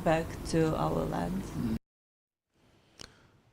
back to our land.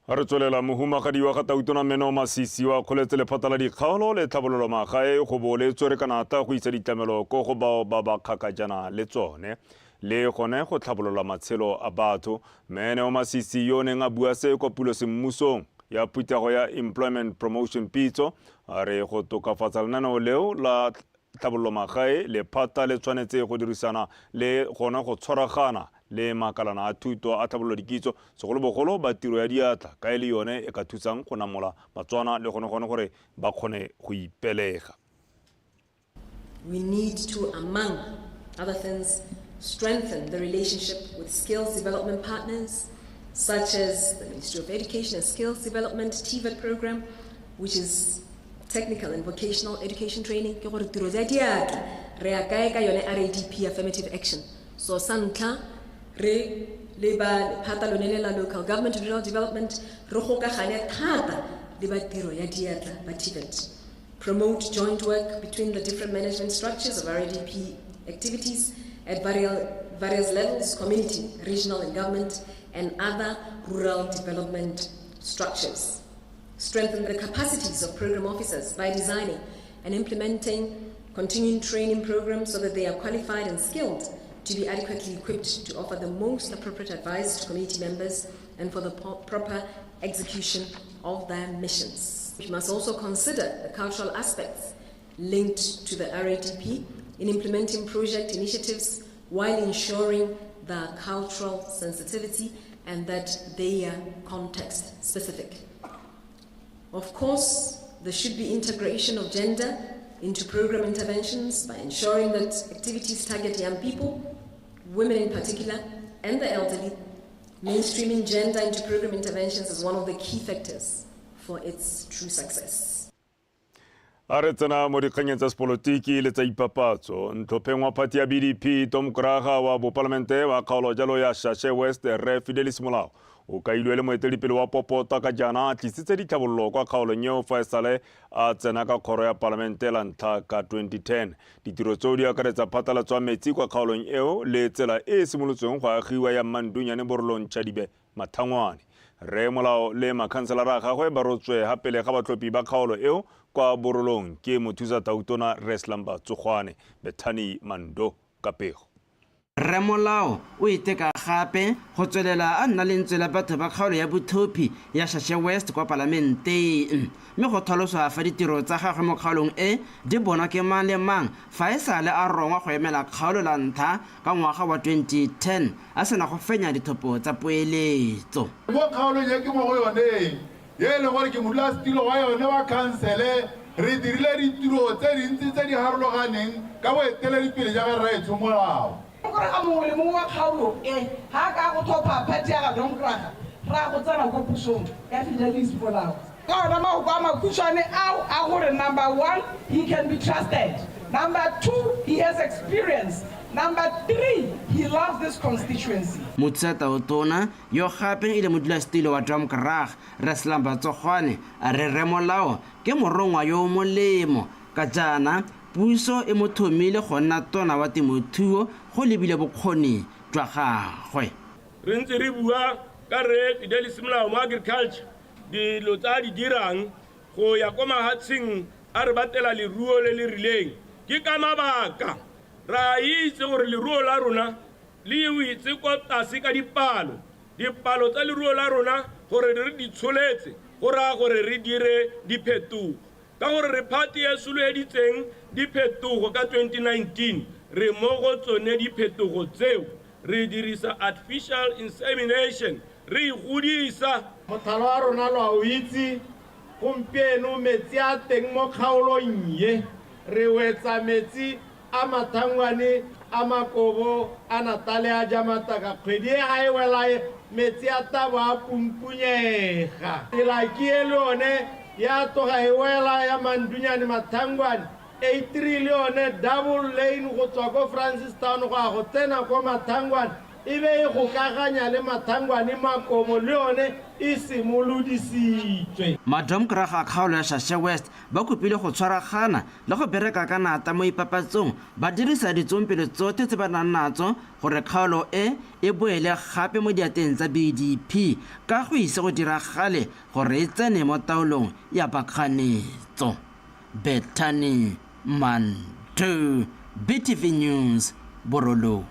Ga re tswelela, mohumagadi wa ga Tautona Meno Masisi wa kgoletse lephata la dikgaolo le tlhabololo magae go bo le tswere ka natla go isa ditlamelo ko go bao ba ba kgakajana le tsone le gone go tlhabolola matshelo a batho. Mme Masisi, yo o neng a bua se kwa pulo semmusong ya phuthego ya Employment Promotion Pitso, a re go tokafatsa lenaneo leo la tlhabololo magae, lephata le tshwanetse go dirisana le gone go tshwaragana le makalana a thuto a tlhabololo dikitso, segolobogolo ba tiro ya diatla, ka e le yone e ka thusang go namola Batswana le gone gore ba kgone go ipelega. We need to, among other things, strengthen the relationship with skills development partners, such as the Ministry of Education and Skills Development TVET program, which is technical and vocational education training. Ke gore tiro tsa diatla re ya kae ka yone RADP affirmative action. So sa ntlha, re le ba lephata lone le la Local Government and Rural Development re gokagane thata le ba tiro ya diatla ba TVET. Promote joint work between the different management structures of RADP activities at various levels, community, regional and government, and other rural development structures. Strengthen the capacities of program officers by designing and implementing continuing training programs so that they are qualified and skilled to be adequately equipped to offer the most appropriate advice to community members and for the proper execution of their missions. We must also consider the cultural aspects linked to the RADP in implementing project initiatives while ensuring the cultural sensitivity and that they are context specific. Of course, there should be integration of gender into program interventions by ensuring that activities target young people, women in particular, and the elderly. Mainstreaming gender into program interventions is one of the key factors for its true success. A re tsena mo dikganyeng tsa sepolotiki le tsa ipapatso. Ntlhopheng wa party ya BDP Domkraga wa bopalamente wa kgaolo jalo ya Shashe West, Rre Fidelis Molao, o kailwe le moeteledipele wa popota ka jaana a tlisitse ditlhabololo kwa kgaolong eo fa e sale a tsena ka kgoro ya palamente la ntlha ka 2010. Ditiro tseo di akaretsa phatlalatso ya metsi kwa kgaolong eo le tsela e e simolotsweng go agiwa ya Mandunyane Borolong Chadibe Mathangwane. Rre Molao le makhanselara a gagwe ba rotswe ga pele ga batlhophi ba kgaolo eo kwa Borolong ke mothusa tautona Rre Slumber Tsogwane. Bethany Mando ka pego. Rre Molao o iteka gape go tswelela a nna lentswe la batho ba kgaolo ya bothophi ya Shashe West kwa palamenteng, mme go tlhaloswa fa ditiro tsa gagwe mo kgaolong e di bonwa ke mang le mang fa e sale a rongwa go emela kgaolo la ntlha ka ngwaga wa 2010 a sena go fenya dithopo tsa poeletso. Mo kgaolong e ke mo go yone ye e leng gore ke modulasetilo wa yone wa khansele, re dirile ditiro tse dintsi tse di harologaneng ka boeteledipele ja ga Rraetsho Molao. Gore ga mongwe le mongwe wa kgaolo e ga a ka go thopha party ya ga Domkraga, ra go tsena ko pusong ka Fidelis Molao. Ka ona mahoko a makhutshwane ao a gore, number one, he can be trusted, number two, he has experience, number three, he loves this constituency. Mothusa tautona yo gape e le modulasetilo wa Domkrag, Rre Slumber Tsogwane, a re Rre Molao ke morongwa yo o molemo ka jaana puso e mo thomile go nna tona wa temothuo go lebile bokgoni jwa gagwe. Re ntse re bua ka Rre Fidelis Molao mo agriculture, dilo tsa a di dirang go ya ko mahatsheng a re batela leruo le le rileng. Ke ka mabaka ra itse gore leruo la rona le wetse kwa tlase ka dipalo. Dipalo tsa leruo la rona gore re di tsholetse go raya gore re dire diphetogo. Ka gore re party e sologeditseng diphetogo ka 2019, re mo go tsone diphetogo tseo. Re dirisa artificial insemination re e godisa. Motlhalo wa rona lo a o itse, gompieno metsi a teng mo kgaolong ye, re wetsa metsi a Mathangwane, a Makobo, a Natale, a Jamataka. Kgwedi e ga e wela metsi a tabo a pumpunyega. Tsela ke e le yone ya tloga e wela ya Mandunyane Mathangwane, A3 le yone double lane go tswa ko Francistown go ya go tsena ko Mathangwane. e be e gokaganya le Mathangwane Makomo le yone e simolodisitswe. Madomkrag a kgaolo ya Shashe West ba kopile go tshwaragana le go bereka ka natla mo ipapatsong ba dirisa ditsompelo tsotlhe tse ba nang natso gore kgaolo e e boele gape mo diateng tsa BDP ka go ise go diragale gore e tsene mo taolong ya bakganetso. Bethany Mandu, BTV News, Borolong.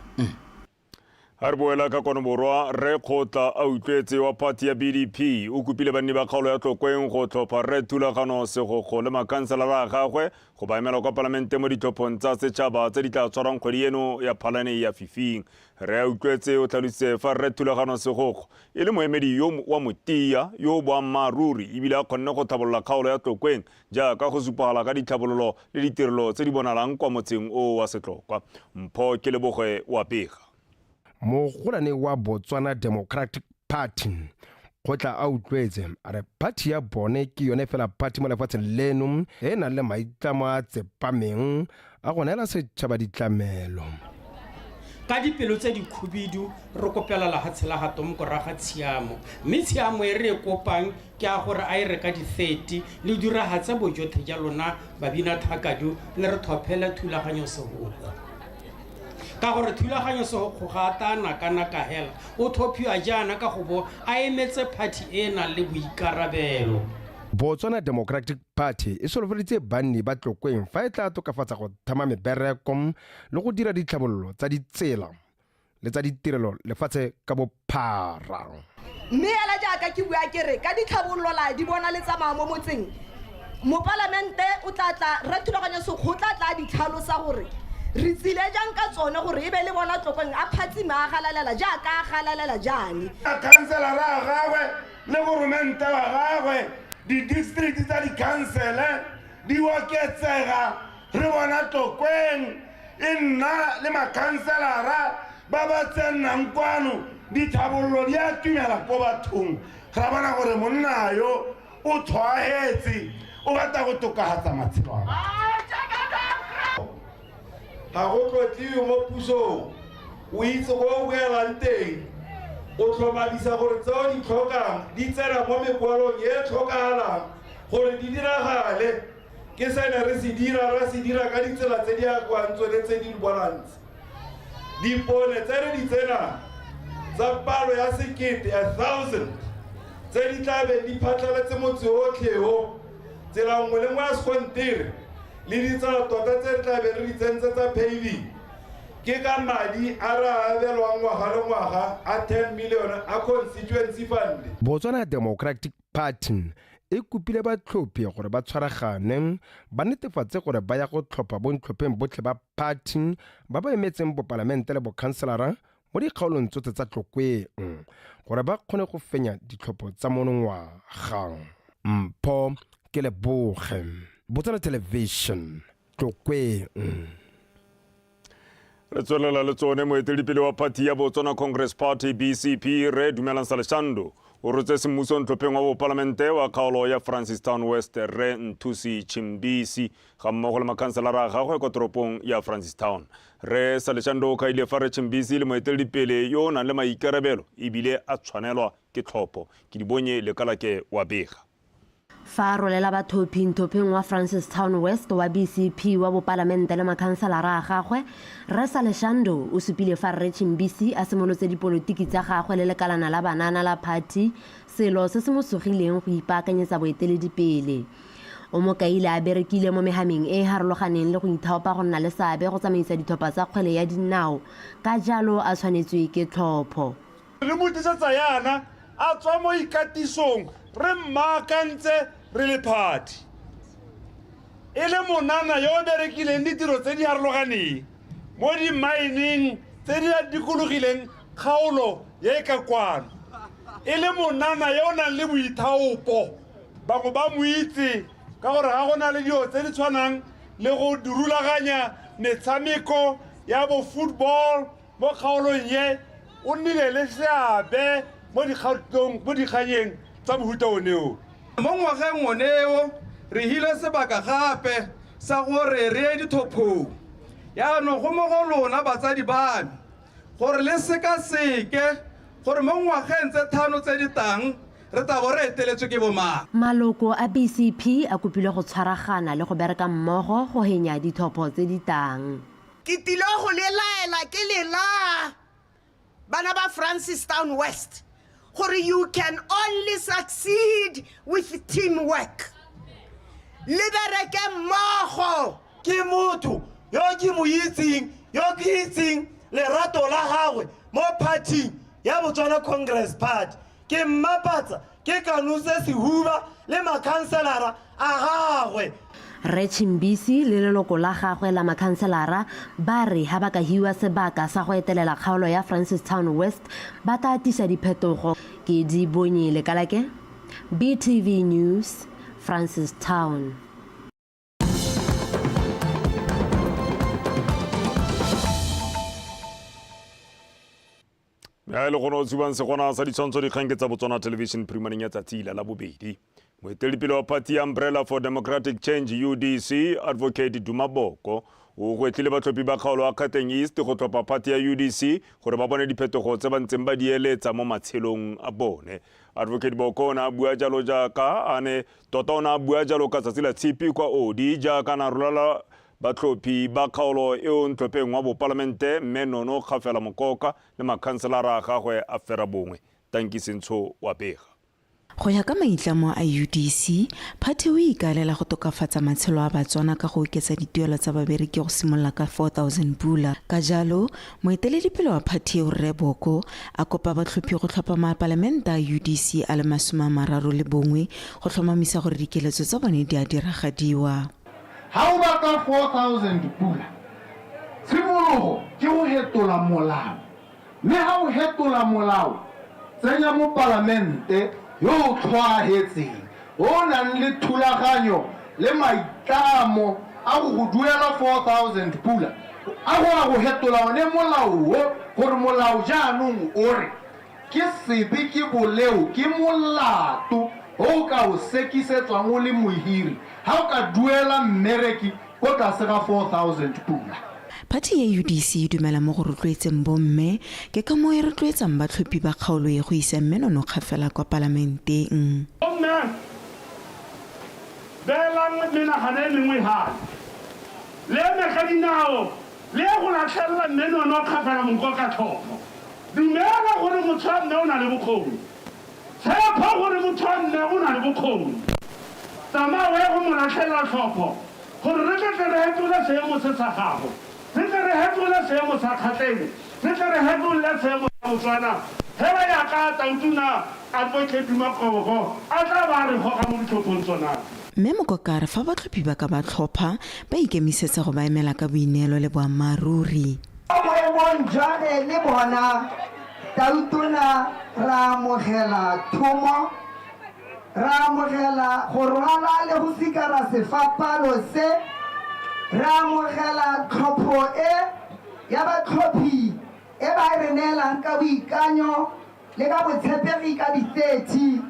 A re boela ka kwano borwa, Rre Kgotla a utlwetse wa phathi ya BDP o kopile banni ba kgaolo ya Tlokweng go tlhopha Rre Thulagano Segokgo le makhanselara a gagwe go ba emela kwa palamente mo ditlhophong tsa setšhaba tse di tla tshwarwang kgwedi eno ya Phalane ya fifing. Rre a utlwetse o tlhalositse fa Rre Thulagano Segokgo e le moemedi yo wa motia yo o boammaaruri ebile a kgonne go tlhabolola kgaolo ya Tlokweng jaaka go supagala ka ditlhabololo le ditirelo tse di bonalang kwa motseng o wa Setlokwa. Mpho Keleboge wa pega. Mogolwane wa Botswana Democratic Party Kgotla a utlwetse a re phathi ya bone ke yone fela phathi mo lefatsheng leno e e nang le maitlamo a tsepameng a go neela setšhaba ditlamelo. Ka dipelo tse dikhubidu re kopela lehatshe la ga Tomkoraga tshiamo, mme tshiamo e re e kopang ke a gore a e re ka di-30 le diragatse bojothe ja lona babina thakadu le re thophele thulaganyo segokgo. Ka gore thulaganyo segokgo ga a ta naka-naka hela, o thophiwa jaana ka go bo a emetse phathi e e nang le boikarabelo. Botswana Democratic Party e solofeditse banni ba Tlokweng fa e tla tokafatsa go thama mebereko le go dira ditlhabololo tsa ditsela le tsa ditirelo lefatshe ka bophara. Mme hela jaaka ke bua ke re ka ditlhabololo la di bona le tsamaya mo motseng, mopalamente o tla tla, Rre Thulaganyo Sekgo o tla tla a di tlhalosa gore re tsile jang ka tsone gore e be le bona Tlokweng a phatsima a galalela jaaka a galalela jaane. Makhanselara a gagwe le goromente wa gagwe, di-district tsa dikhansele di oketsega, re bona Tlokweng e nna le makhanselara ba ba tsennang kwano, ditlhabololo di a tumela ko bathong, ra bona gore monna yo o tshwaetse, o batla go tokafatsa matshelo a batho. Ga go tlotliwe mo pusong, o itse ko o boelang teng, o tlhomamisa gore tse o di tlhokang di tsena mo mekwalong e e tlhokagalang gore di diragale. Ke sene re se dira, ra se dira ka ditsela tse di akoantswe le tse di bonang tse. Dipone tse re di tsenang tsa palo ya sekete, 1000, tse di tla beng di phatlhaletse motse otlhe o, tsela nngwe le nngwe ya sekontere le ditsela tota tse re tla beng re di tsentse tsa paving, ke ka madi a re a abelwang ngwaga le ngwaga a 10 million a constituency fund. Botswana Democratic Party e kopile batlhophi gore ba tshwaragane ba netefatse gore ba ya go tlhopha bontlhopheng botlhe ba party ba ba emetseng bopalamente le bokhanselara mo dikgaolong tsotlhe tsa Tlokweng gore ba kgone go fenya ditlhopho tsa monongwaga. Mpho Keleboge, Botswana Television, Tlokweng. Re tswelela le tsone. Moeteledipele wa phathi ya Botswana Congress Party BCP Rre Dumelang Saleshando o rotse semmuso ntlhopheng wa bopalamente wa kgaolo ya Francistown West Rre Nthusi Chimbisi ga mmogo le makhanselara a gagwe kwa toropong ya Francistown. Rre Saleshando o kaile fa Rre Chimbisi le moeteledipele yo o nang le maikarabelo ebile a tshwanelwa ke tlhopho. Ke dibonye Lekalake wa bega. Fa a rolela bathophi ntlhopheng wa Francistown West wa BCP wa bopalamente le makhanselara a gagwe, Rre Saleshando o supile fa Rre Chimbisi a simolotse dipolotiki tsa gagwe le lekalana la banana la phathi, selo se se mo sogileng go ipaakanyetsa boeteledipele. O mo kaile a berekile mo mehameng e e harologaneng le go ithaopa go nna le seabe go tsamaisa ditlhopha tsa kgwele ya dinao, ka jalo a tshwanetswe ke tlhopho. Re mo tlisetsa yana a tswa mo ikatisong re mmaakantse re le phathi. E le monana yo o berekileng ditiro tse di harologaneng mo dimmaeneng tse di dikologileng kgaolo ye e ka kwano. E le monana yo o nang le boithaopo, bangwe ba mo itse ka gore ga go na le dilo tse di tshwanang le go rulaganya metshameko ya bo football Mo kgaolong ye, o nnile le seabe mo dikgatong mo dikganyeng tsa mohuta one o. Mo ngwageng oneo, re hile sebaka gape sa gore re ye dithophong. Yaanong go mo go lona batsadi ba me, Gore le sekaseke gore mo ngwageng tse 5 tse di tang re tla bo re eteletswe ke bomang. Maloko a BCP a kopilwe go tshwaragana le go bereka mmogo go henya ditlhopho tse di tang. Ke tile go le laela ke le laa bana ba Francistown West gore you can only succeed with teamwork. Le bereke mmogo. Ke motho yo ke mo itseng, yo ke itseng lerato la gagwe mo phathing ya Botswana Congress Party. Ke mmapatsa ke kanose sehuba le makhanselara a gagwe. Rre Chimbisi le leloko la gagwe la makhanselara ba re ha ba ka hiwa sebaka sa go etelela kgaolo ya Francistown West ba tla tisa diphetogo. Ke di bonye Lekalake, BTV News, Francistown. Ya e le gone o tsubang segona sa ditshwantsho dikgang ke tsa Botswana Television phirimaneng ya tsatsi la Labobedi. Moeteledipele wa party ya Umbrella for Democratic Change UDC Advocate Duma Boko o gwetlhile batlhophi ba kgaolo ya Kgatleng East go tlhopha party ya UDC gore ba bone diphetogo tse ba ntseng ba di eletsa mo matshelong a bone. Advocate Boko o ne a bua jalo jaaka a ne tota o ne a bua jalo ka tsatsi la Tshipi kwa Odi jaaka na rolela batlhophi ba kgaolo eo ntlhopheng wa bopalamente mme Nono Kgafela Mokoka le makhanselara a gagwe a ferabongwe. Tanki Sentsho wa bega. Go ya ka maitlamo a UDC, phathi o ikaelela go tokafatsa matshelo a Batswana ka go oketsa dituelo tsa babereki go simolola ka 4000 pula. Ka jalo, moeteledipele wa phathi eo Rre Boko a kopa batlhophi go tlhopha mapalamente a UDC a le 31 go tlhomamisa gore dikeletso tsa bone di a diragadiwa. Ha o batla 4000 pula, tshimologo ke go hetola molao. Mme ha o hetola molao, tsenya mopalamente yo o tlhoahetseng, o o nang le thulaganyo le maitlamo a go go duela 4000 pula, a go a go hetola one molao wo, gore molao jaanong o re ke sebe, ke boleo, ke molato o o ka o sekisetswang o le mohiri ha o ka duela mmereki ko tlase ga 4000 pula. Phathi ya UDC e dumela mo go rotloetseng bomme, ke ka moo e rotloetsang batlhophi ba kgaolo e go isa Mme Nono Kgafela kwa palamenteng. Bomme, beelang menagano e mengwe gape, le eme ka dinao, le ye go latlhelela Mme Nono Kgafela monko ka tlhogo. Dumela gore motho wa mme o na le bokgoni. Tshepa gore motho wa mme o na le bokgoni. Tsamaya o ye go mo latlhelela tlhopho gore re tle tle re hetole seemo se sa gago, re tle re hetole seemo sa Kgatleng, re tle re hetolle seemo sa Botswana hela yaka Tautona Advocate Duma Kgobogo a tla ba a re goga mo ditlhophong tsona. Mme Mokoka a re fa batlhophi ba ka ba tlhopha, ba ikemisetsa go ba emela ka boineelo le boammaaruri. Mo boemong jwa me le bona, Tautona, ra amogela thomo, ra amogela go rwala le go sikara sefapano se, re amogela tlhopho e ya batlhophi e ba e re neelang ka boikanyo le ka botshepegi ka di 30.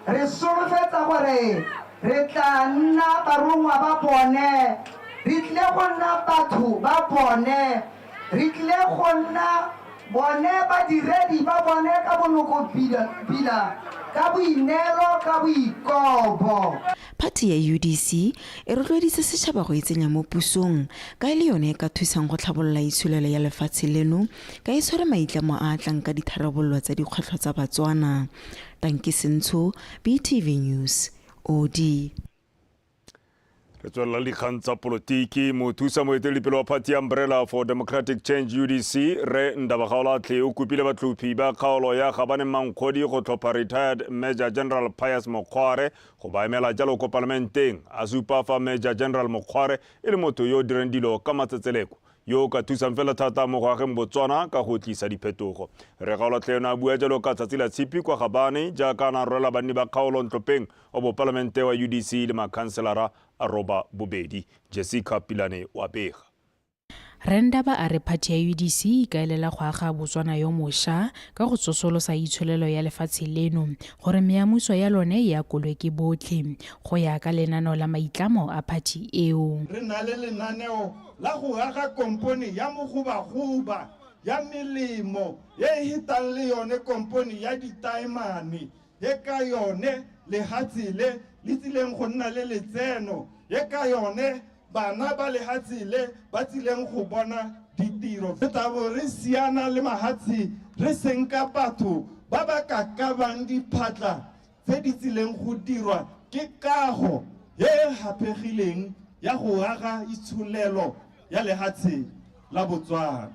Re solofetsa gore re tlaa nna barongwa ba bone, re tlile go nna batho ba bone, re tlile go nna bone badiredi ba bone ka bonoko pila, ka boineelo, ka boikobo. Phathi ya UDC e rotloeditse setšhaba go itsenya mo pusong ka e le yone e ka thusang go tlhabolola itsholelo ya lefatshe leno ka e tshwere maitlamo a a tlang ka ditharabololo tsa dikgwetlho tsa Batswana. Tanki Sentsho, BTV News, Odi. Re tswelela le dikgang tsa polotiki. Mothusa moeteledipele wa phathi ya Umbrella for Democratic Change UDC, Rre Ndaba Gaolatlhe o kopile batlhophi ba kgaolo ya Gabane Mankgodi go tlhopha retired Major General Pius Mokgware go ba emela jalo ko palamenteng, a supa fa Major General Mokgware e le motho yo o dirang dilo ka matsetseleko, yo o ka thusang fela thata mo go ageng Botswana ka go tlisa diphetogo. Rre Gaolatlhe o ne a bua jalo ka tsatsi la Tshipi kwa Gabane jaaka a ne a rolela banni ba kgaolo ntlhopheng wa bopalamente wa UDC le makhanselara a roba bobedi. Jessica Pilane wa bega. Rre Ndaba a re phathi ya UDC e ikaelela go aga Botswana yo mosha ka go tsosolosa itsholelo ya lefatshe leno gore meamuso ya lone e akolwe ke botlhe go ya ka lenaneo la maitlamo a phathi eo. Re na le lenaneo la go aga kompone ya mogobagoba. ya melemo e e hetang le yone kompone ya ditaemane e ka yone lehatshe le le tsileng go nna le letseno e ka yone bana ba lehatshe le ba tsileng go bona ditiro. Re tla bo re siana le mahatshe re senka batho ba ba ka kabang diphatla tse di tsileng go dirwa ke kago e e haphegileng ya go aga itsholelo ya lehatshe la Botswana.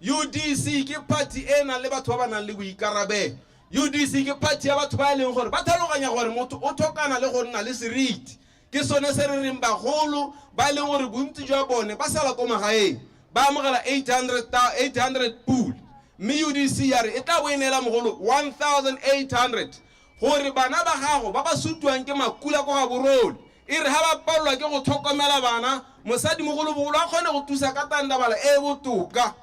UDC ke party e e nang le batho ba ba nang le boikarabelo. UDC ke party ya batho ba e leng gore ba tlhaloganya gore motho o tlhokana le go nna le seriti. Ke sone se re reng bagolo ba e leng gore bontsi jwa bone ba sala ko magaeng ba amogela 800, 800 pula, mme UDC ya re e tla bo e neela mogolo 1800 gore bana ba gago ba ba sutiwang ke makula ko Gaborone e re ha ba palelwa ke go tlhokomela bana, mosadimogolobogolo a kgone go thusa ka tandabala e e botoka.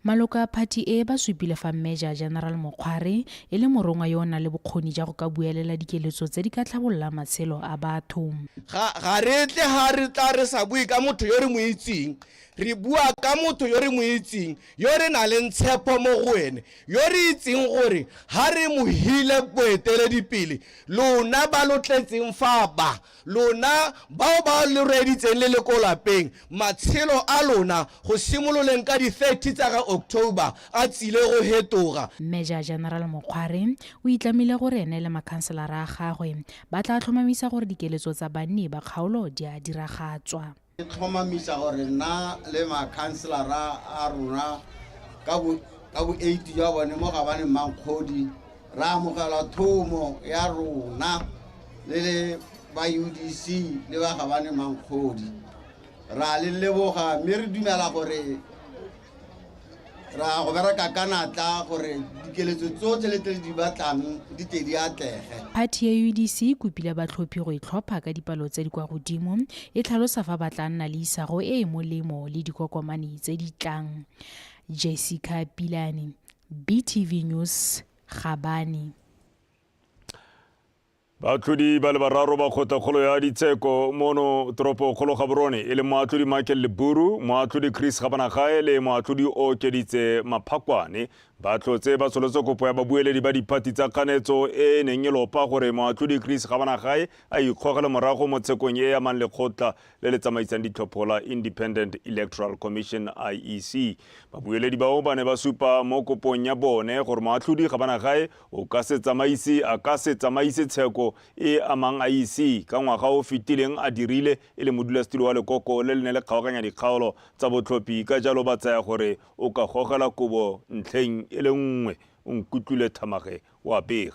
Maloko a phathi e ba supile fa Major General Mokgware e le morongwa yo o nang le bokgoni ja go ka buelela dikeletso tse di ka tlhabololang matshelo a batho. Ga, ga re tle ga re tla re sa bue ka motho yo re mo itseng. Re bua ka motho yo re mo itseng, yo re nang le tshepo mo go ene, yo re itseng gore ha re mo hile boeteledipele, lona ba lo tletseng fa ba, Lona bao ba le reeditseng le le ko lapeng, matshelo a lona go simololeng ka di 30 tsa ga October a tsile go hetoga. Major General Mokgware o itlamile gore ene le makhanselara a gagwe ba tla tlhomamisa gore dikeletso tsa banni ba kgaolo di a diragatswa. Ke tlhomamisa gore nna le makhanselara a rona ka bo ka bo 8 jwa bone mo Gabane Mankgodi ra amogela thomo ya rona le le ba UDC le ba Gabane Mankgodi. Ra le leboga mme re dumela gore ra go bereka ka natla gore dikeletso tsotlhe le tse di batlang di tle di atlege. Phathi ya UDC e kopile batlhophi go e tlhopha ka dipalo tse di kwa godimo, e tlhalosa fa ba tla nna le isago e e molemo le dikokomane tse di tlang. Jessica Pilane, BTV News, Gabane. Baatlhodi ba le bararo ba kgotlakgolo ya ditsheko mono toropokgolo Gaborone e le moatlhodi Michael Leburu, moatlhodi Chris Gabanagae le moatlhodi Okeditse Maphakwane ba tlotse ba tsholotse kopo ya babueledi ba diphathi tsa kganetso e e neng e lopa gore moatlhodi Chris Gabanagae a ikgogele morago mo tshekong e e amang lekgotla le le tsamaisang ditlhopho la Independent Electoral Commission IEC. Babueledi bao ba ne ba supa mo kopong ya bone gore moatlhodi Gabanagae o ka se tsamaise a ka se tsamaise tsheko e amang IEC ka ngwaga o fetileng a dirile e le modulasetilo wa lekoko le le ne le kgaoganya dikgaolo tsa botlhophi, ka jalo ba tsaya gore o ka gogela kobo ntlheng e le nngwe. O nkutlwile Thamage wa bega.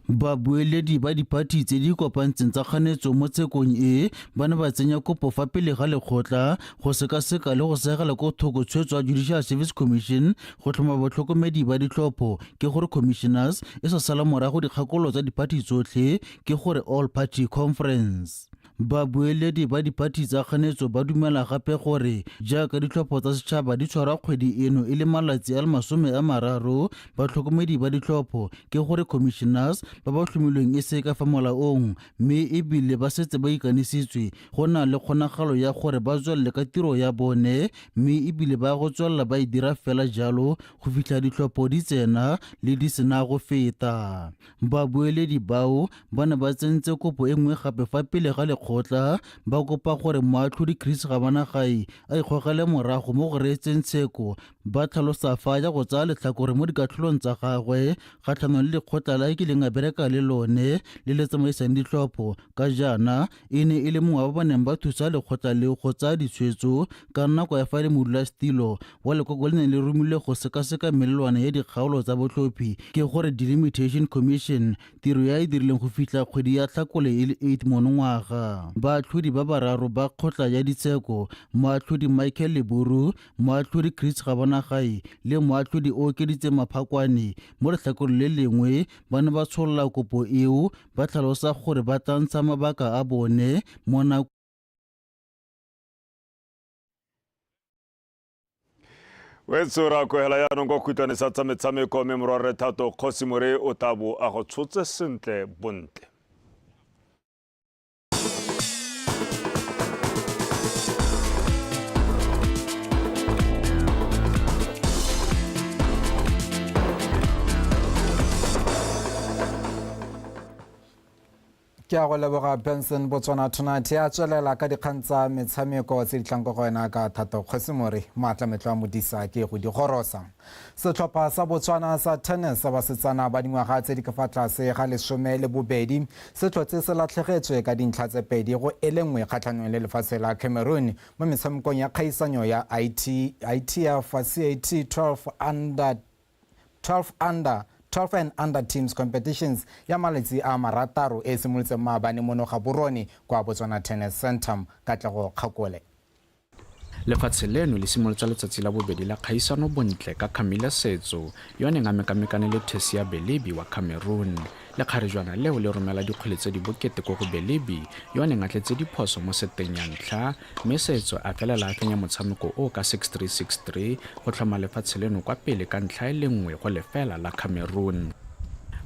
Babueledi ba diphathi tse di kopantseng tsa kganetso mo tshekong e ba ne ba tsenya kopo fa pele ga lekgotla go sekaseka le go segela ko thoko tshwetso ya Judicial Service Commission go tlhoma batlhokomedi ba ditlhopho, ke gore commissioners, e sa sala morago dikgakololo tsa diphathi tsotlhe, ke gore All Party Conference. Babueledi ba diphathi tsa kganetso ba dumela gape gore jaaka ditlhopho tsa setšhaba di tshwarwa kgwedi eno e le malatsi a le 30, batlhokomedi ba ditlhopho, ke gore commissioners, ba ba tlhomilweng e se ka fa molaong mme e bile ba setse ba ikanisitswe, go na le kgonagalo ya gore ba tswelele ka tiro ya bone mme e bile ba go tswelela ba e dira fela jalo go fitlha ditlhopho di tsena le di sena go feta. Babueledi bao ba ne ba tsentse kopo e nngwe gape fa pele ga lekgotla ba kopa gore moatlhodi Chris Gabanagae a ikgogele morago mo go reetseng tsheko, ba tlhalosa fa ya go tsaya letlhakore mo dikatlholong tsa gagwe kgatlhanong le lekgotla la e kileng a bereka le lone le le tsamaisang ditlhopho, ka jaana e ne e le mongwe wa ba ba neng ba thusa lekgotla leo go tsaya ditshwetso ka nako ya fa e le modulasetilo wa lekoko le neng le romilwe go sekaseka melelwane ya dikgaolo tsa botlhophi, ke gore Delimitation Commission, tiro ya e dirileng go fitlha kgwedi ya Tlhakole e le 8 monongwaga. Baatlhodi ba bararo ba kgotla ya ditsheko, moatlhodi Michael Leburu, moatlhodi Chris Gabonagae le moatlhodi Ookeditse Maphakwane, mo letlhakoreng le lengwe ba ne ba tsholola kopo eo ba tlhalosa gore ba tla ntsha mabaka a bone mo nakong. Wetso ra kwela jaanong kwa khutlwane sa tsa metshameko mme morwarre Thato Kgosi More o tla bo a go tshotse sentle bontle. Ke a go leboga, Benson. Botswana Tonight ya tswelela ka dikgang tsa metshameko tse di tlang ko go wena ka Thato Kgosimore. Maatlametlo a Modisa ke go di gorosa. Setlhopha sa Botswana sa tennis sa basetsana ba dingwaga tse di ka fa tlase ga 12 se tlhotse se latlhegetswe ka dintlha tse 2-1 kgatlhanong le lefatshe la Cameroon mo metshamekong ya kgaisanyo ya IT, ITF CAT 12 under 12 under 12 and under teams competitions ya malatsi a 6 e simolotseng maabane mono Gaborone kwa Botswana Tennis Center. Katlego Kgakole. Lefatshe leno le simolotsa letsatsi la bobedi la kgaisano bontle ka Camilla Setso yo a neng a mekamekane le Tesia Belebi wa Cameroon. Lekgarejwana leo le romela dikgwele tse di bokete ko go Belebi yo a neng a tletse diphoso mo seteng ya ntlha, mme Setso a felela a fenya motshameko o ka 6-3 6-3 go tlhoma lefatshe leno kwa pele ka ntlha e le 1-0 la Cameroon.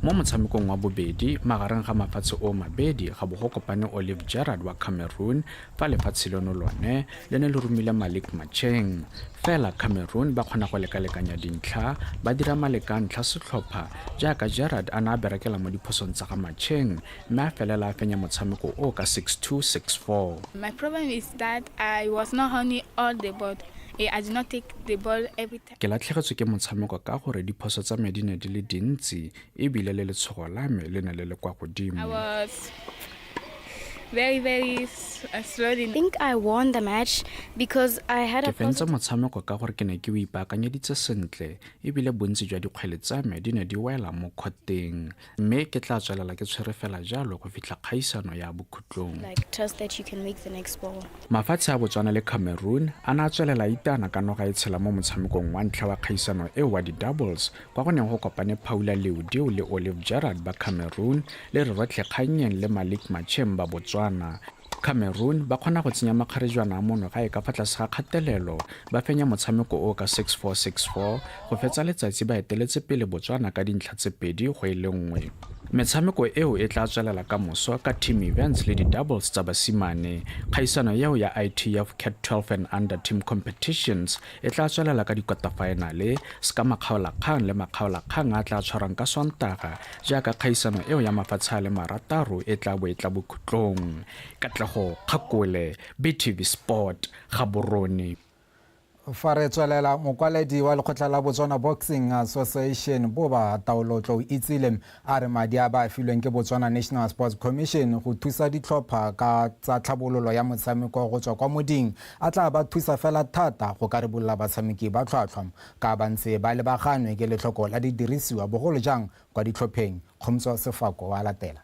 Mo motshamekong wa bobedi magareng ga mafatshe o mabedi ga bo go kopane Olive Gerard wa Cameroon, fa lefatshe leno lone le ne le romile Malik Macheng. Fela Cameroon ba kgona go lekalekanya dintlha, ba dira maleka a ntlha setlhopha jaaka Gerard a ne a berekela mo diphosong tsa ga Macheng, mme a felela a fenya motshameko o ka 6-2 6-4. My problem is that I was not holding all the ball. I did not take the ball every time. Ke latlhegetswe ke motshameko ka gore diphoso tsa me di ne di le dintsi ebile le letshogo la me le ne le le kwa godimo. I was very, very slowly. I think I won the match because I had a Ke fentse motshameko ka gore ke ne ke o ipaakanyeditse sentle ebile bontsi jwa dikgwele tsa me di ne di wela mo kgoteng, mme ke tla tswelela ke tshwere fela jalo go fitlha kgaisano ya bokhutlong. Like, trust that you can make the next ball. Mafatshe a Botswana le Cameroon a ne a tswelela itana ka noga e tshela mo motshamekong wa ntlha wa kgaisano eo wa di-doubles, kwa go neng go kopane Paula Leodeo le Olive Gerard ba Cameroon le Rerotlhe Kgannyeng le Malik Machem ba Botswana. Cameroon ba kgona go tsenya makgarejwana a mono gae ka fa tlase ga kgatelelo, ba fenya motshameko o ka 6-4 6-4 go fetsa letsatsi ba eteletse pele Botswana ka dintlha tse 2-1. Metshameko eo e tla tswelela ka moso ka team events le di-doubles tsa basimane. Kgaisano eo ya ITF Cat 12 and Under Team Competitions e tla tswelela ka dikota-finale se ka makgaolakgang le makgaolakgang a tla tshwarang ka Sontaga, jaaka kgaisano eo ya mafatshe a le 6 e tla bo e tla bokhutlong. Katlego Kgakole, BTV Sport, Gaborone. Fa re tswelela, mokwaledi wa lekgotla la Botswana Boxing Association Boba Taolotlo Itsile a re madi a ba a filweng ke Botswana National Sports Commission go thusa ditlhopha ka tsa tlhabololo ya motshameko go tswa kwa moding a tla ba thusa fela thata go ka ribolola batshameki ba tlhwatlhwa ka ba ntse ba lebaganwe ke letlhoko la didirisiwa, bogolo jang kwa ditlhopheng. Kgomotso Sefako wa latela.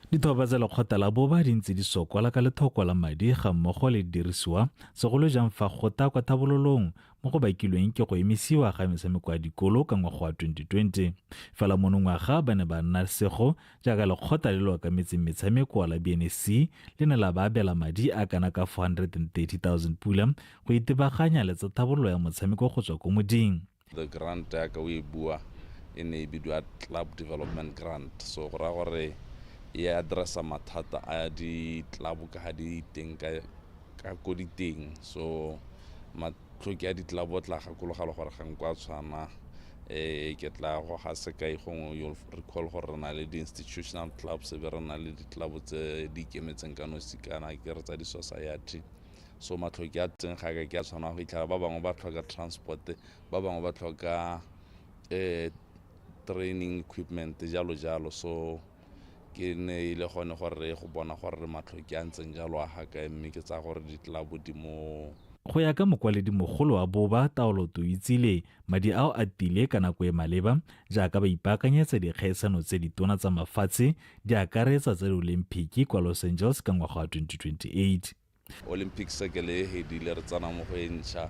Ditlhopha tsa lekgotla la Boba di ntse di sokola ka lethoko la madi ga mmogo le didirisiwa, segolo jang fa go ta kwa tlhabololong mo go bakilweng ke go emisiwa ga metshameko ya dikolo ka ngwaga wa 2020. Fela monongwaga ba ne ba nna sego jaaka lekgotla le le okametseng metshameko la BNSC le ne la ba abela madi a kana ka 430,000 pula go itebaganya le tsa tlhabololo ya motshameko go tswa ko moding. The grant ya ka o e bua e ne e bidiwa Club Development Grant, so go raya gore e addressa mathata a di-club ka ga di teng ka ko diteng. So matlhoki a di-club o tla gakologelwa gore ga nko a tshwana. Ke tla go ga sekai gongwe you'll recall gore re na le di-institutional clubs, e be re na le di-club tse di ikemetseng ka nosi kana ke re tsa di-society. So matlhoki a teng ga ka ke a tshwana, go fitlhela ba bangwe ba tlhoka transport, ba bangwe ba tlhoka training equipment jalo jalo. So ke ne e le gone gore re go bona gore matlhoki a ntseng jalo a ga kae, mme ke tsaya gore di-club di mo. Go ya ka mokwaledi mogolo wa Boba Taolo Toitsile, madi ao a tile ka nako e maleba jaaka ba ipaakanyetsa dikgaisano tse ditona tsa mafatshe di akaretsa tsa di-Olympic kwa Los Angeles ka ngwaga wa 2028. Olympic circle e hedile, re tsena mo go e ntšha.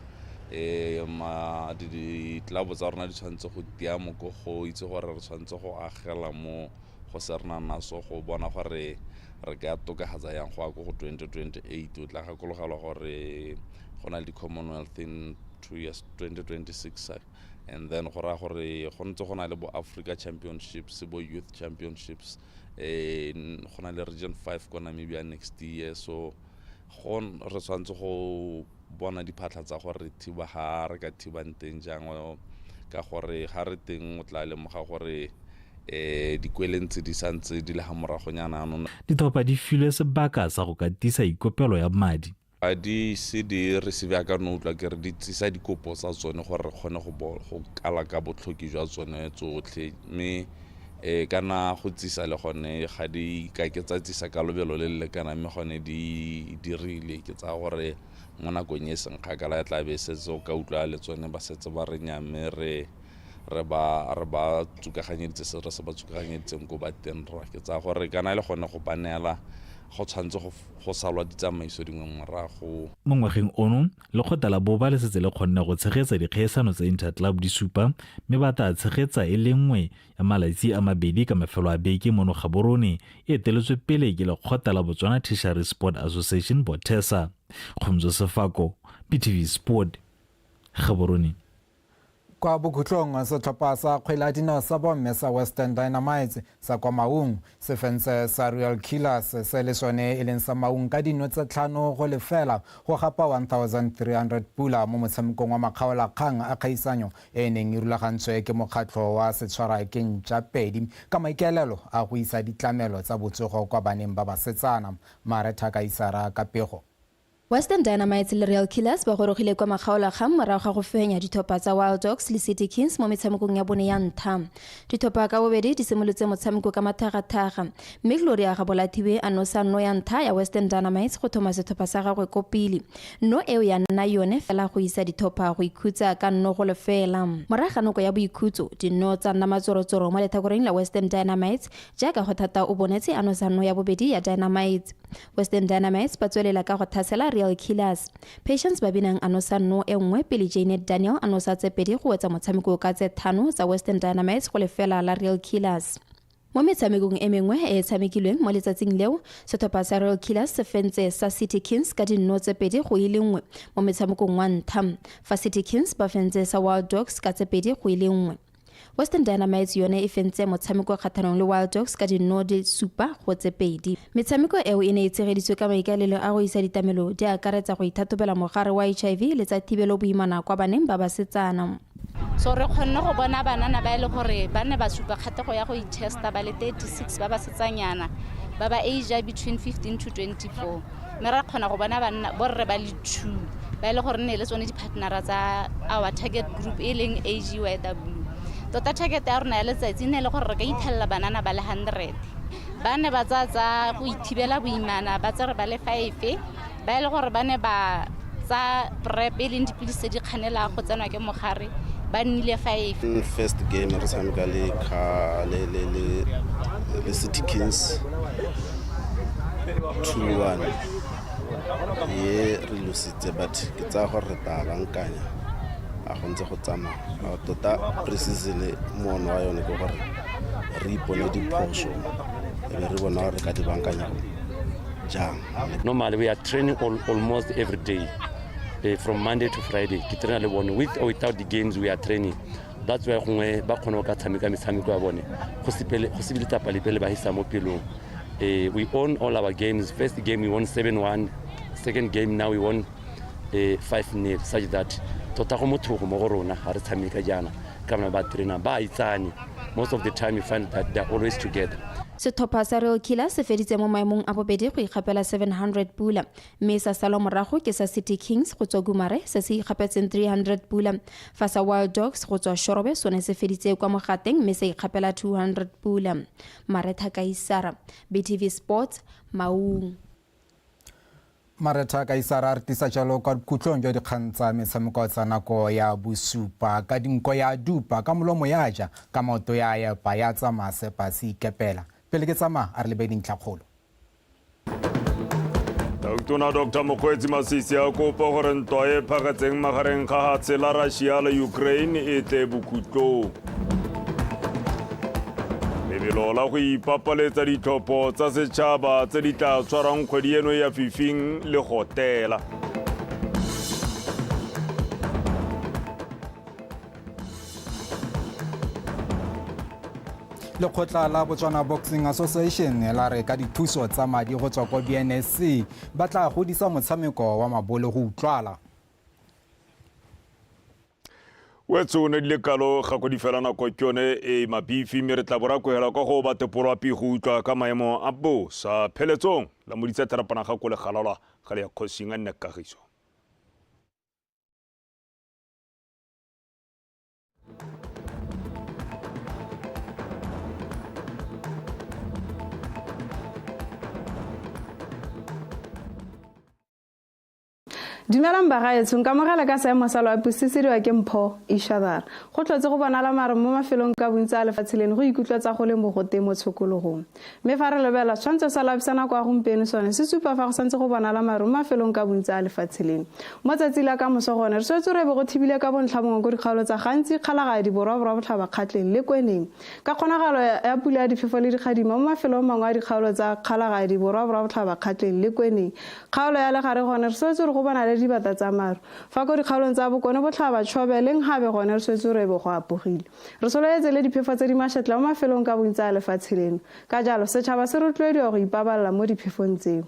Ma di-club tsa rona di tshwanetse go tia moko go itse gore re tshwanetse go agela mo go se re nang naso go bona gore re ka tokafatsa yang go ya ko go 2028. O tla gakologelwa gore go na le di-Commonwealth in 2 years, 2026, and then go raya gore go ntse go na le bo Africa Championships, bo Youth Championships, go na le Region 5 ko Namibia next year. So go re tshwanetse go bona diphatlha tsa gore re thiba ga re ka thibang teng jang, ka gore ga re teng o tla lemoga gore Um dikwele ntse di santse di le ga moragonyana anong. Ditlhopha di filwe sebaka sa go ka tisa ikopelo ya madi. Ga di ise di receive yaka no utlwa ke re di tsisa dikopo tsa tsone gore re kgone go go kala ka botlhoki jwa tsone tsotlhe, mme um kana go tsisa le gone ga di ka ke tsa tsisa ka lobelo le le lekanang, mme gone di dirile. Ke tsaya gore mo nakong e seng kgakala ya tla be setse o ka utlwa le tsone ba setse ba re nya, mme re re ba re ba tsukaganyeditse se re se ba tsukaganyeditseng ko ba teng rra. Ke tsaya gore kana le gone go ba neela go tshwanetse go salwa ditsamaiso dingwe morago. Mo ngwageng ono, lekgotla la boba le setse le kgonne go tshegetsa dikgaisano tsa Interclub di supa, mme ba tla tshegetsa e le nngwe ya malatsi a mabedi ka mafelo a beke mono Gaborone, e eteletswe pele ke lekgotla la Botswana Tertiary Sport Association, BOTESA. Kgomotso Sefako, BTV Sport, Gaborone. Kwa bokhutlong, setlhopha sa kgwele ya dinao sa bomme sa Western Dynamites sa kwa Maung se fentse sa Real Killers se le sone e leng sa Maung ka dino tse 5-0 go gapa 1300 pula mo motshamekong wa makgaolakgang a kgaisanyo e e neng e rulagantswe ke mokgatlho wa Setshwara ke Ntša Pedi ka maikaelelo a go isa ditlamelo tsa botsogo kwa baneng ba basetsana. Maretha Kaisara ka pego. Western Dynamites le Real Killers ba gorogile kwa makgaolakgang morago ga go fenya ditlhopha tsa Wild Dogs le City Kings mo metshamekong ya bone ya ntlha. Ditlhopha ka bobedi di simolotse motshameko ka mathagathaga, mme Gloria Gabolathiwe a nosa nno ya ntlha ya Western Dynamites go thoma setlhopha sa gagwe ko pele. Nno eo ya nna yone fela go isa ditlhopha go ikhutsa ka 0-0. Morago ga nako ya boikhutso, dinno tsa nna matsorotsoro mo letlhakoreng la Western Dynamites jaaka go thata o bonetse a nosa nno ya bobedi ya Dynamites. Western Dynamites ba tswelela ka go thasela Real Killers. Patience Babinang a nosa no e nngwe pele Janet Daniel a nosa tse pedi go wetsa motshameko ka tse 5 tsa Western Dynamites go lefela la Real Killers. Mo metshamekong e mengwe e e tshamekilweng mo letsatsing leo, setlhopha sa Real Killers se fentse sa City Kings ka dinno tse 2-1 mo metshamekong wa ntlha, fa City Kings ba fentse sa Wild Dogs ka tse 2-1. Western Dynamites yone e fentse motshameko kgatlhanong le Wild Dogs ka dinno di 7-2. Metshameko eo e ne e tshegeditswe ka maikaelelo a go isa ditlamelo di akaretsa go ithathobela mogare wa HIV le tsa thibelo boimana kwa baneng ba basetsana. So re kgonne go bona banana ba e le gore ba ne ba supa kgatlhego ya go itesta ba le 36 ba basetsanyana ba ba age between 15 to 24, mme ra kgona go bona banna borre ba le 2 ba e le gore nne le tsone di-partnera tsa our target group e leng AGYW. Tota target ya rona ya letsatsi e ne e le gore re ka ithelela banana ba le 100 ba ne ba tsaya tsa go ithibela boimana, ba tsere ba le 5 ba e le gore ba ne ba tsa PrEP e leng dipilisi tse di kganelang go tsenwa ke mogare, ba nnile 5. First game re tshameka le le le le le City Kings 2-1, ye re lositse, but ke tsaya gore re tla bankanya a go ntse go tsamaya. Tota pre-season moono wa yone ke gore re ipone diphoso e be re bona gore re ka di bankanya jang. Normally we are training almost every day, from Monday to Friday. Ke traina le bone with or without the games, we are training. That's why gongwe ba kgone go ka tshameka metshameko ya bone go se bile tsapa lepe le ba hisa mo pelong. We own all our games. First game we won 7-1, second game now we won 5-0, such that tota go mothogo mo go rona ga re tshameka jaana ka bana ba trainer ba itsane. Most of the time you find that they're always together. Setlhopha sa Real Killers se feditse mo maemong a bobedi go ikgapela 700 pula, mme sa salwa morago ke sa City Kings go tswa Gumare se se ikgapetseng 300 pula, fa sa Wild Dogs go tswa Shorobe sone se feditse kwa mogateng mme sa ikgapela 200 pula. Maretha Kaisara, BTV Sports, Maung. Maretha Kaisara re tlisa jalo kwa bokhutlong jwa dikgang tsa metshameko tsa nako ya bosupa. Ka dinko ya dupa, ka molomo ya ja, ka maoto ya epa, ya tsamaya sepa se ikepela. Pele ke tsamaya, a re lebe dintlhakgolo. Tautona Dr. Mokgweetsi Masisi a kopa gore ntwa e phagetseng magareng ga hatshe la Russia le Ukraine e tle bokhutlong. Lebelo la go ipapaletsa ditlhopho tsa setšhaba tse di tla tshwarang kgwedi eno ya fifing le gotela. Lekgotla la Botswana Boxing Association la re ka dithuso tsa madi go tswa kwa BNSC ba tla godisa motshameko wa mabole go utlwala. Wetso ne di le kalo ga ko di fela nako ke yone e mabifi mme re tla bo ra kwegela kwa go batepolwapi go utlwa ka maemo a bosa pheletsong la moditsa therapana ga ko legalalwa ga le ya kgosing a nne kagiso. Dumelang bagaetsho, nkamogela ka seemo sa loapi se sediwa ke Mpho Ishadara. Go tlhotse go bonala mare mo mafelong ka bontsi a lefatshe leno go ikutlwa tsa go le mogote mo tshokologong. Mme fa re lebelela setshwantsho sa loapi sa nako ya gompieno sone se supa fa go santse go bonala maru mo mafelong ka bontsi a lefatshe leno. Mo tsatsi la ka moso gone re swetse re be go thibile ka bontlha bongwe ko dikgaolo tsa Gantsi, Kgalagadi, Borwa, Borwa Botlhaba, Kgatleng le Kweneng. Ka kgonagalo ya pula ya difefo le dikgadima mo mafelong mangwe a dikgaolo tsa Kgalagadi, Borwa, Borwa Botlhaba, Kgatleng le Kweneng. Kgaolo ya Legare gone re swetse re go bona le dibata tsa maru. Fa ko dikgaolong tsa Bokone Botlhaba, Chobe le Nhabe gone re swetse re be go apogile. Re sololetse le diphefo tse di mashetla mo mafelong ka bontsi a lefatshe leno. Ka jalo, setšhaba se rotloediwa go ipabalela mo diphefong tseo.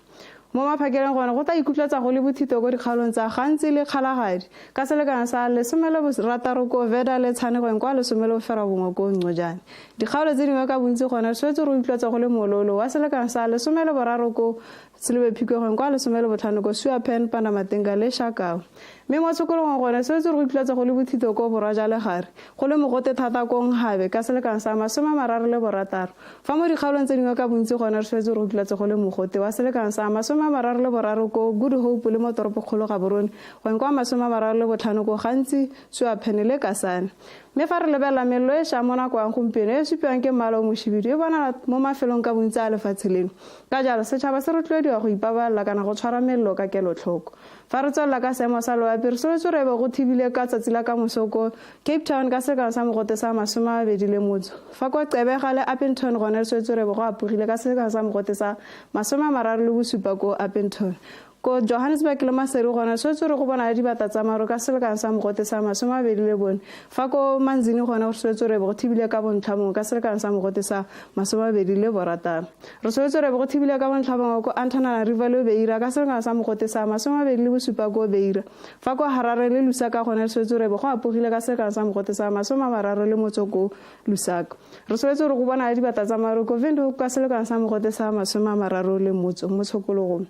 Mo maphakeleng gone go tla ikutlwetsa go le bothito ko dikgaolong tsa Gantsi le Kgalagadi, ka selekano sa 16 ko Veda le Tshanegweng kwa 19 ko Ncojane. Dikgaolo tse dingwe ka bontsi gone re swetse re utlwetsa go le mololo wa selekano sa 13 ko Selebephikogeng kwa 15 ko Suapen, Pandamatenga le Shakau. Mme mo tshokologong gone swetse re utlwetsa go le bothito ko borwa jwa legare, go le mogote thata ko Nhabe ka selekano sa 36. Fa mo dikgaolong tse dingwe ka bontsi gone re swetse re utlwetse go le mogote wa selekano sa 33 ko Good Hope le mo toropokgolo Gaborone, gongwe kwa 35 ko Gantsi, Suaphene le Kasane. Mme fa re lebelela mello e ša mo nakoang gompieno e e supiwang ke mmala o moshibidu e bonala mo mafelong ka bontsi a lefatshe leno. Ka jalo, setšhaba se rotloediwa go ipabalela kana go tshwara mello ka kelotlhoko. Fa re tswelela ka seemo sa loapi, re solofetse re be go thibile ka tsatsi la kamoso ko Cape Town ka selekano sa mogote sa 25. Fa kwa Gqeberha le Upington gone re swetse re be go apogile ka selekano sa mogote sa 37 ko Upington. Ko Johannesburg le Maseru gone re swetse re go bona le dibata tsa maru ka selekano sa mogote sa 24. Fa ko Manzini gone re swetse re be go thibile ka bontlha bongwe ka selekano sa mogote sa 26. Re swetse re be go thibile ka bontlha bongwe ko Antananarivo le Beira ka selekano sa mogote sa 27 ko Beira. Fa kwa Harare le Lusaka gone re swetse re be go apogile ka selekano sa mogote sa 30 ko Lusaka. Re swetse re go bona le dibata tsa maru ko Windhoek ka selekano sa mogote sa 30 mo tshokologong.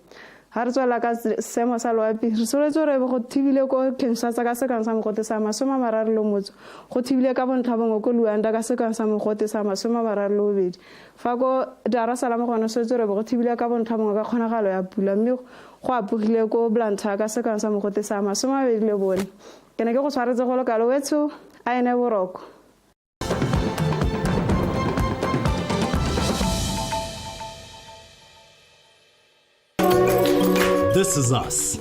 Ga re tswelela ka seemo sa loapi, re soletse re be go thibile ko Kinshasa ka selekano sa mogote sa 30, go thibile ka bontlha bongwe ko Luanda ka selekano sa mogote sa 32. Fa ko Dar es Salaam gone swetse re be go thibile ka bontlha bongwe ka kgonagalo ya pula mme go apogile ko Blantyre ka selekano sa mogote sa 24. Ke ne ke go tshwaretse go le kalo wetsho, a ene boroko. This is us.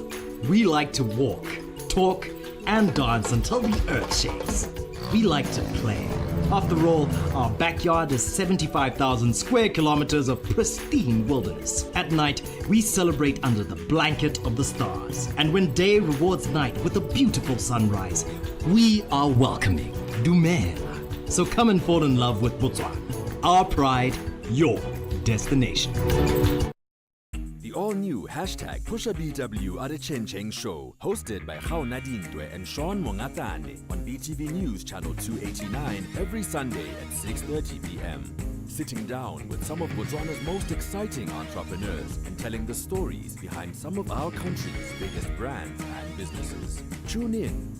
We like to walk, talk, and dance until the earth shakes. We like to play. After all, our backyard is 75,000 square kilometers of pristine wilderness. At night, we celebrate under the blanket of the stars. And when day rewards night with a beautiful sunrise, we are welcoming. Dumela. So come and fall in love with Botswana. Our pride, your destination. The all-new hashtag PushaBW Adechencheng Show, hosted by Gaona Dintwe and Sean Mongatane on BTV News Channel 289 every Sunday at 6:30 p.m. Sitting down with some of Botswana's most exciting entrepreneurs and telling the stories behind some of our country's biggest brands and businesses. Tune in.